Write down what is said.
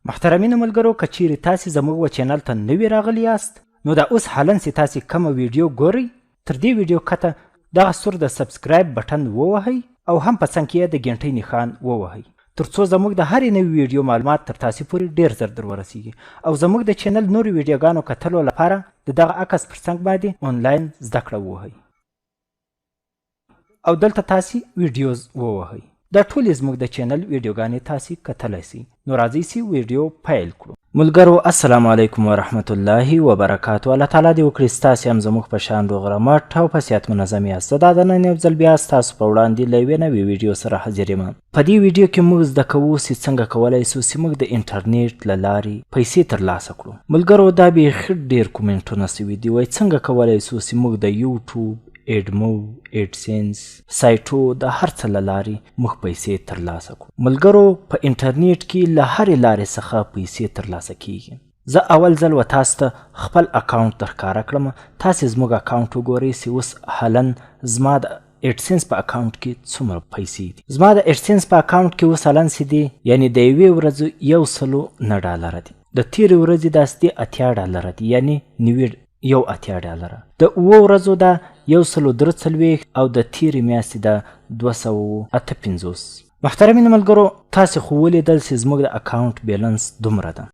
محترمینو ملګرو، که چیرې تاسې زموږ و چینل ته نوي راغلي یاست، نو دا اوس حالا چې تاسې کومه ویډیو ګورئ، تر دې ویډیو کته دغه سور د subscribe button ووهئ او هم په څنګ کې یې د ګینټۍ نښان ووهئ، تر څو زموږ د هرې نوې ویډیو معلومات تر تاسې پورې ډیر زر در ورسیږي. او زموږ د چینل نورو ویډیوګانو کتلو لپاره د دغه عکس پر څنګ باندې آنلاین زده کړه ووهئ او دلته تاسې videos ووهئ. دا ټولې زموږ د چینل ویډیوګانې تاسې کتلی سئ. نو راځئ چې ویډیو پیل کړو. ملګرو، السلام علیکم ورحمت الله وبرکاتو. الله تعالی دې وکړي ستاسې هم زموږ په شان روغ رمټ او په صحت منظم یاست. زه دا د نن یو ځل بیا ستاسو په وړاندې له یوې نوې ویډیو سره حاضر یم. په دې ویډیو کې موږ زده کوو چې څنګه کولای سو چې موږ د انټرنیټ له لارې پیسې ترلاسه کړو. ملګرو، دا بیخي ډېر کومنټونه سوي دي، وایي څنګه کولای سو چې موږ د یوټیوب، AdMob، AdSense سایټو د هر څه له لارې موږ پیسې ترلاسه کړو. ملګرو، په انټرنیټ کې له هرې لارې څخه پیسې ترلاسه کیږي. زه اول ځل و تاسو ته خپل اکاونټ درښکاره کړم. تاسې زموږ اکاونټ وګورئ چې اوس حالا زما د AdSense په اکاونټ کې څومره پیسې دي. زما د AdSense په اکاونټ کې اوس حالا څه دي؟ یعنی د یوې ورځې 109 ډالره دي. د تېرې ورځې داسې دي 80 ډالره دي، یعنی 81 ډالره. د اوو ورځو دا 143 او د تېرې میاشتې دا 258. محترمینو ملګرو، تاسې خو ولیدل چې زموږ د اکاونټ بیلنس دومره ده.